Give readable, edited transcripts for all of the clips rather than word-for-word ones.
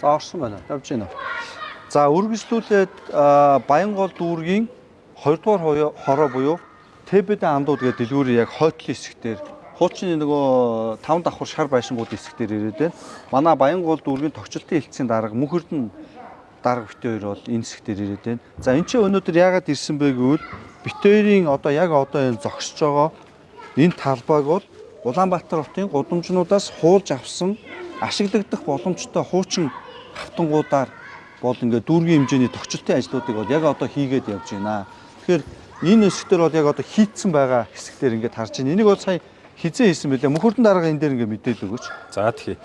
За, орсон байна. Явж байна. За, үргэлжлүүлээд Баянгол дүүргийн 2 дугаар хороо буюу ТБД андууд гэдэг дэлгүүрийн яг хойтлын хэсэг дээр хуучны нөгөө 5 давхар шар байшингууд хэсэг дээр ирээд байна. Манай Баянгол дүүргийн тогтчлтын хэлтсийн дарга Мөнхөрдөн дарга бит хоёр бол энэ хэсэг дээр ирээд байна. За, энэ чинь өнөөдөр яагаад ирсэн бэ гэвэл бит хоёрын одоо яг одоо энэ зогсож байгаа энэ талбайг бол Улаанбаатар хотын гудамжнуудаас хуулж авсан ашиглагдах боломжтой хуучин хавтангуудаар бол ингээд дүүргийн хэмжээний тогтчлтын ажлуудыг бол яг одоо хийгээд явж байна. Тэгэхээр энэ хэсэг дээр бол яг одоо хийцэн байгаа хэсэг дээр ингээд харж байна. Энийг бол сая хизээ хийсэн бэлээ. Мөхөрдөн дарга энэ дээр ингээд мэдээлэл өгөөч. За, тэгье.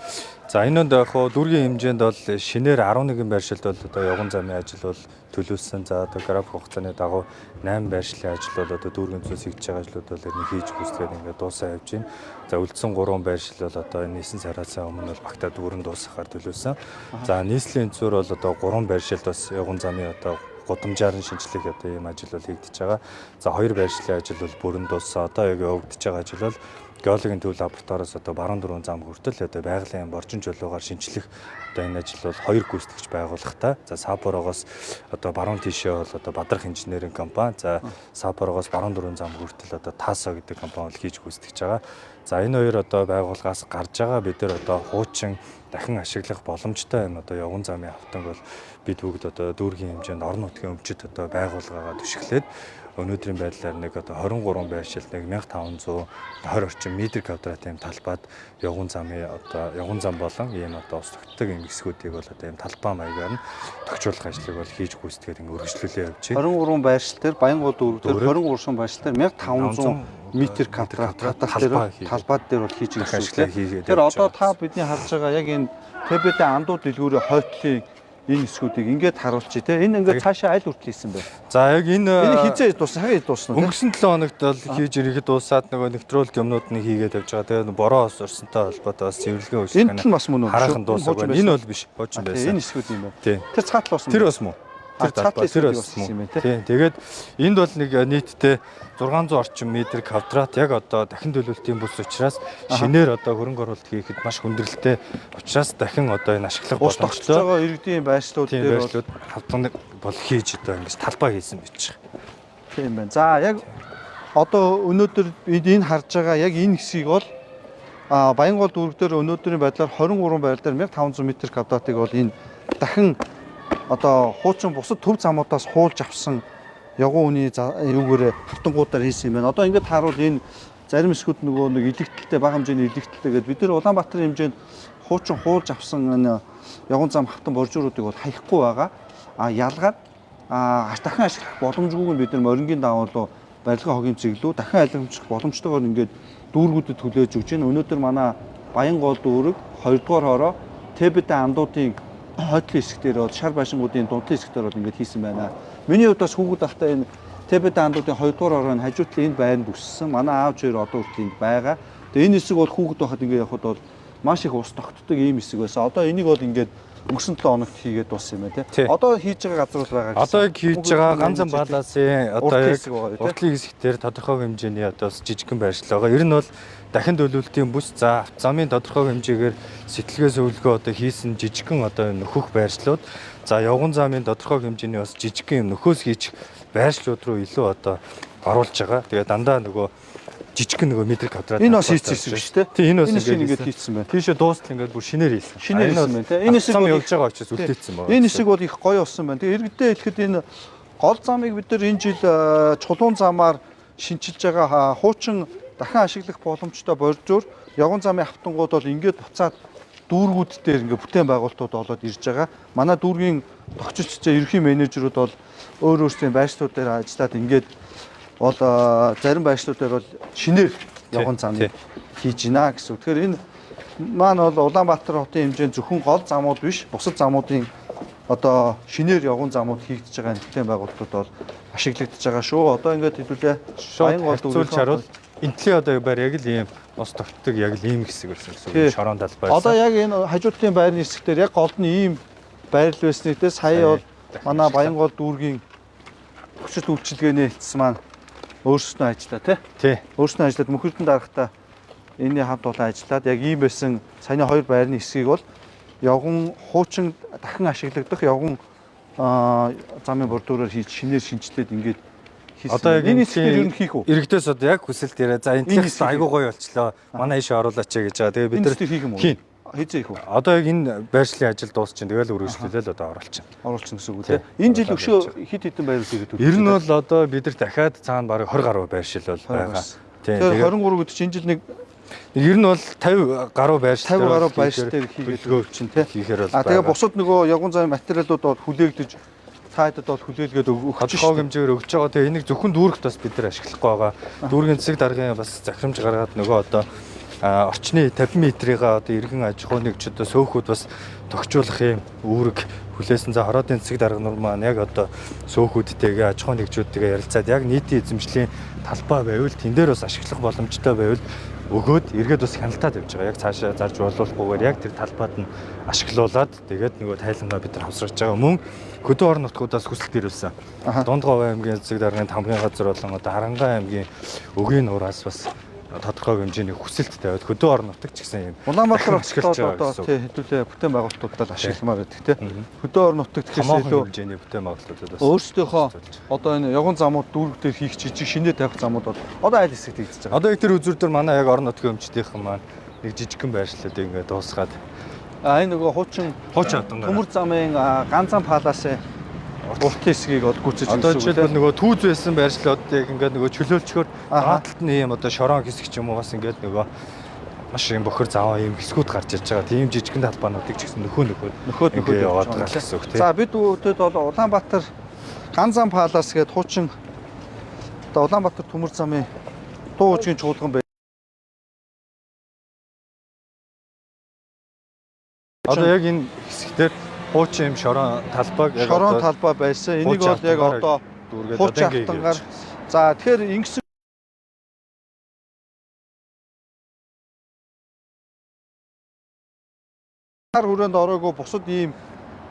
За, энэ онд яг хоо дүүргийн хэмжээнд бол шинээр 11 байршилд бол одоо явган замын ажил бол төлөвлөсөн. За, одоо график хугацааны дагуу 8 байршлын ажил бол одоо дүүргийн зүс хийж байгаа ажлууд бол энэ хийж гүйцэтгээд ингээд дуусаа явж байна. За, үлдсэн 3 байршил бол одоо энэ 9 сараас өмнө бол багтаа дүүрэн дуусгахаар төлөвлөсөн. За, нийслэлийн зүр бол одоо 3 байршилд бас явган замын одоо гудамжаар нь шинжлэх одоо ийм ажил бол хийгдэж байгаа. За, хоёр байршлын ажил бол бүрэн дууссан. Одоо яг явагдаж байгаа ажил бол геологийн төв лабораториоос одоо баруун дөрвөн зам хүртэл одоо байгалийн боржин чулуугаар шинжлэх одоо энэ ажил бол хоёр гүйцэтгэгч байгууллагатай. За, Сапорогоос одоо баруун тийшээ бол одоо Бадрах инженеринг компани. За, Сапорогоос баруун дөрвөн зам хүртэл одоо Тасо гэдэг компани бол хийж гүйцэтгэж байгаа. За, энэ хоёр одоо байгууллагаас гарч байгаа бид нар одоо хуучин дахин ашиглах боломжтой юм одоо явган замын автанг бол бид бүгд одоо дүүргийн хэмжээнд орон нутгийн өмчөд одоо байгууллагаагаа түшиглээд өнөөдрийн байдлаар нэг одоо 23 байршилд нэг 1520 орчим метр квадрат юм талбайд явган замын одоо явган зам болон ийм одоо ус тогтдог юм хэсгүүдийг бол одоо ийм талбай маягаар нь тохижуулах ажлыг бол хийж гүйцэтгээд ингэ өргөжлүүлээ явж байна. 23 байршил дээр Баянгол дүүрэг дээр 23 шин байршил дээр 1500 метр квадрат талбай талбай дээр бол хийж гэсэн үг. Тэр одоо та бидний харж байгаа яг энэ ТБД андуу дэлгүүрийн хойтлын энэ хэсгүүдийг ингээд харуулчих те. Энэ ингээд цаашаа аль хүртэл хийсэн бэ? За, яг энэ энэ хизээ дуусна, хагас дуусна. Өнгөрсөн 7 хоногт бол хийж ирэхэд дуусаад нөгөө нэвтрүүлэлт юмнууд нь хийгээд явж байгаа. Тэгээд бороо ус орсонтой холбоотой бас цэвэрлэгээ үйлчлэх. Энэ тал бас мөн үү? Хараахан дуусаагүй. Энэ бол биш. Хуучин байсан. Энэ хэсгүүд юм байна. Тэр цаатал болсон. Тэр бас мөн. Тэр талбай тэр бас мөн. Тийм. Тэгээд энд бол нэг нийтдээ 600 орчим метр квадрат яг одоо дахин төлөвлөлтийн бүс учраас шинээр одоо хөрөнгө оруулалт хийхэд маш хүндрэлтэй учраас дахин одоо энэ ашиглах боломжтой байгаа иргэдийн байршлууд дээр бол хавтанг бол хийж одоо ингэж талбай хийсэн байж байгаа. Тийм байна. За, яг одоо өнөөдөр бид энэ харж байгаа яг энэ хэсгийг бол Баянгол дүүрэг дээр өнөөдрийн байдлаар 23 байр дээр 1500 метр квадратыг бол энэ дахин одоо хуучин бусад төв замуудаас хуулж авсан явган үний юугээрээ хавтангуудаар хийсэн юм байна. Одоо ингээд харуул энэ зарим хэсгүүд нөгөө нэг илэгдэлтэй бага хэмжээний илэгдэлтэй гэдэг бид нар Улаанбаатарын хэмжээнд хуучин хуулж авсан энэ явган зам хавтан боржууруудыг бол хаяхгүй байгаа. А ялгаад дахин ашиглах боломжгүйг нь бид нар морингийн дагуу барилгын хогийн зэглүү дахин алимжих боломжтойгоор ингээд дүүргүүдэд хүлээж өгч байна. Өнөөдөр манай Баянгол дүүрэг 2 дугаар хороо ТБД андуудын хойтлын хэсэг дээр бол шар байшингуудын дундлын хэсэг дээр бол ингээд хийсэн байна. Миний хувьд бас хүүхэд байхдаа энэ ТБД андуудын 2 дугаар хороо нь хажуу талын энэ байранд өссөн. Манай аав хоёр одоо хүртэл энд байгаа. Тэгээ энэ хэсэг бол хүүхэд байхад ингээд явхад бол маш их ус тогтдог ийм хэсэг байсан. Одоо энийг бол ингээд өнгөрсөн 7 хоногт хийгээд дууссан юм байна тий. Одоо хийж байгаа газар бол байгаа гэсэн. Одоо яг хийж байгаа Ганзан Баласын одоо яг уртлын хэсэг дээр тодорхой хэмжээний одоо бас жижигхэн байршил байгаа. Ер нь бол дахин төлөвлөлтийн бүс, за замын тодорхой хэмжээгээр сэтэлгээ зөвлөгөө одоо хийсэн жижигхэн одоо нөхөх байршлууд, за явган замын тодорхой хэмжээний бас жижигхэн юм нөхөөс хийчих байршлууд руу илүү одоо оруулж байгаа. Тэгээ дандаа нөгөө жижигхэн нөгөө метр квадрат. Энэ бас хийчихсэн шүү дээ. Тийм, энэ бас ингээд хийчихсэн байна. Тийшээ дуустал ингээд бүр шинээр хийсэн. Шинээр хийсэн байна тийм. Энэ хэсэг бол явж байгаа учраас үлдээсэн байна. Энэ хэсэг бол их гоё болсон байна. Тэгээ иргэдээ хэлэхэд энэ гол замыг бид нар энэ жил чулуун замаар шинчилж байгаа хуучин дахин ашиглах боломжтой боржуур явган замын хавтангууд бол ингээд буцаад дүүргүүд дээр ингээд бүтээн байгуулалтууд болоод ирж байгаа. Манай дүүргийн тогтолцоо ерөнхий менежерүүд бол өөр өөрсдийн байршлууд дээр ажиллаад ингээд бол зарим байршлууд дээр бол шинээр явган замыг хийж гинэ гэсэн. Тэгэхээр энэ маань бол Улаанбаатар хотын хэмжээнд зөвхөн гол замууд биш, бусад замуудын одоо шинээр явган замууд хийгдэж байгаа бүтээн байгуулалтууд бол ашиглагдаж байгаа шүү. Одоо ингээд хэдүүлээ Баянгол дүүргийн харуул энтлийн одоо байр яг л ийм ус тогтдог яг л ийм хэсэг байсан гэсэн үг. Шорон талбай. Одоо яг энэ хажуудын байрны хэсэг дээр яг голд нь ийм байрал байсныг те сая бол манай Баянгол дүүргийн төгсөл үйлчилгээний хэлтс маань өөрснөө ажиллаа те. Тий. Өөрснөө ажиллаад мөхөрдөн дарахта энэний хамт олон ажиллаад яг ийм байсан саяны хоёр байрны хэсгийг бол явган хуучин дахин ашиглагдах явган замын бордюроор хийж шинээр шинэчлээд ингээд хийсэн. Одоо яг энэ хэсгээр ер нь хийх үү? Иргэдээс одоо яг хүсэлт яриа. За энэ Энэ талаас хэсгийг айгуу гоё болчлоо. Манай ийшээ оруулаач гэж байгаа. Тэгээ бид Энэ нар хэсгийг хийх юм уу? Хийн. Хэзээ хийх үү? Одоо яг энэ байршлын ажил дуусчин. Тэгэл үргэлжлүүлэл одоо оруулчихна. Оруулчихна гэсэн үг Тий. үү? Энэ жил Оруулаад өшөө явж хэд хэдэн байр хийгээд Ер нь бол одоо бид нар дахиад цаана бараг 20 гаруй байршил бол байгаа. Тийм. Тэгэхээр Тэгээд 23 гэдэг чинь энэ жил нэг ер нь бол 50 гаруй байршил 50 гаруй байршил дээр хийгээд төлөвлөгөө чинь тий. хийхээр бол А тэгээ байгаа. бусад нөгөө явган замын материалууд бол хүлээгдэж цаадад бол хүлээлгээд өгч тодорхой хэмжээгээр өгч байгаа. Тэгээ энийг зөвхөн дүүрэгт бас бид нар ашиглахгүй байгаа. Дүүргийн засаг даргын бас захирамж гаргаад нөгөө одоо орчны 50 метрийг одоо иргэн аж ахуй нэгж одоо сөөхүүд бас тохижуулах юм үүрэг хүлээсэн. За хороодын засаг дарга нар маань яг одоо сөөхүүдтэйгээ аж ахуй нэгжүүдтэйгээ ярилцаад яг нийтийн эзэмшлийн талбай байвал тэн дээр бас ашиглах боломжтой байвал өгөөд эргээд бас хяналтаа тавьж байгаа. Яг цаашаа зарж боловлохгүйгээр яг тэр талбайд нь ашиглуулад тэгээд нөгөө тайлангаа бид нар хавсраж байгаа. Мөн хөдөө орон нутгуудаас хүсэлт ирүүлсэн. Дундгов аймгийн засаг даргын тамгын газар болон одоо Харангаан аймгийн өгийн нуураас бас тодорхой хэмжээний хүсэлт тавиад хөдөө орон нутаг ч гэсэн юм Улаанбаатар ашиглаж хотод байгаа одоо гэсэн үг. тий хэдүүлээ бүтээн байгуулалтуудад ашигламаар байдаг тий. Хөдөө орон нутагт гэхээс Томоохон илүү хэмжээний бүтээн байгуулалтуудад бас өөрсдийнхөө зориулж. одоо энэ явган замууд дүүрэг дээр хийх жижиг шинээр тавих замууд бол одоо аль хэсэгт хийгдэж байгаа. Одоо яг тэр үзүүр дээр манай яг орон нутгийн өмчдийнхэн маань нэг жижигхэн байршлуудыг ингээд дуусгаад А энэ нөгөө хуучин хуучин хатангаар төмөр замын Ганзан паласын урт хэсгийг бол гүйцэж Одоо гэсэн үг жишээлбэл тий. нөгөө түүз байсан байршлуудыг ингээд нөгөө чөлөөлчгөр Аха. дааталт нь ийм одоо шорон хэсэг ч юм уу бас ингээд нөгөө маш юм бохор заваа ийм хэсгүүд гарч ирж байгаа. Тийм жижигхэн талбайнуудыг ч гэсэн нөхөө нөхөө Нөхөөд нөхөөд ингээд яваад явж байгаа байгаа гэсэн үг тийм. За бид өөдөд бол Улаанбаатар Ганзан палас гээд хуучин одоо Улаанбаатар төмөр замын дуу үжигийн чуулган байж Одоо яг энэ хэсэгтэр хуучин юм шорон талбайг яг шорон одоо талбай байсан. Энийг хуучин бол яг хатангаар одоо дүүргээд хуучин одоо ингээд хатангаар явж байгаа. за тэгэхээр ингэсэн хар хүрээнд ороогүй бусад ийм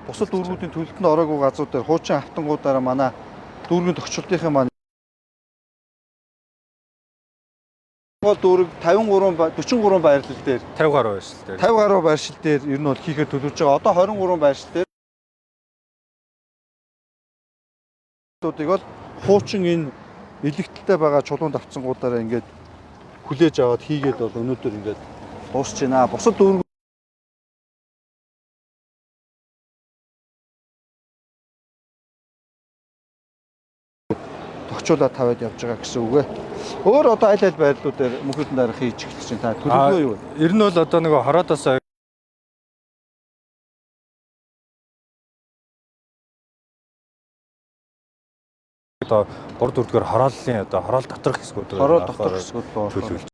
бусад дүүргүүдийн төлөлтөнд ороогүй газрууд дээр хуучин автангуудаараа манай дүүргийн тохиолдлынхаа маань гол дүүрэг 53 43 байрлал дээр 50 гаруй байршил дээр. 50 гаруй байршил дээр ер нь бол хийхээр төлөвлөж байгаа. Одоо 23 байршил дээр уудыг бол хуучин энэ электэлтэй байгаа чулуун давцсангуудаараа ингээд хүлээж аваад хийгээд бол өнөөдөр ингээд дуусч байна. Бусад дүүрэг тохижуулаад тавиад явж байгаа гэсэн үг ээ. Өөр одоо аль аль байрлалууд дээр мөнхөдөн дараа хийж эхэлж байна. Та төлөвлөгөө юу вэ? Ер нь бол одоо нөгөө хороодоос одоо 3 4 дугаар хорооллын одоо хороол доторх хэсгүүд Хороол доторх хэсгүүд рүү төлөвлөж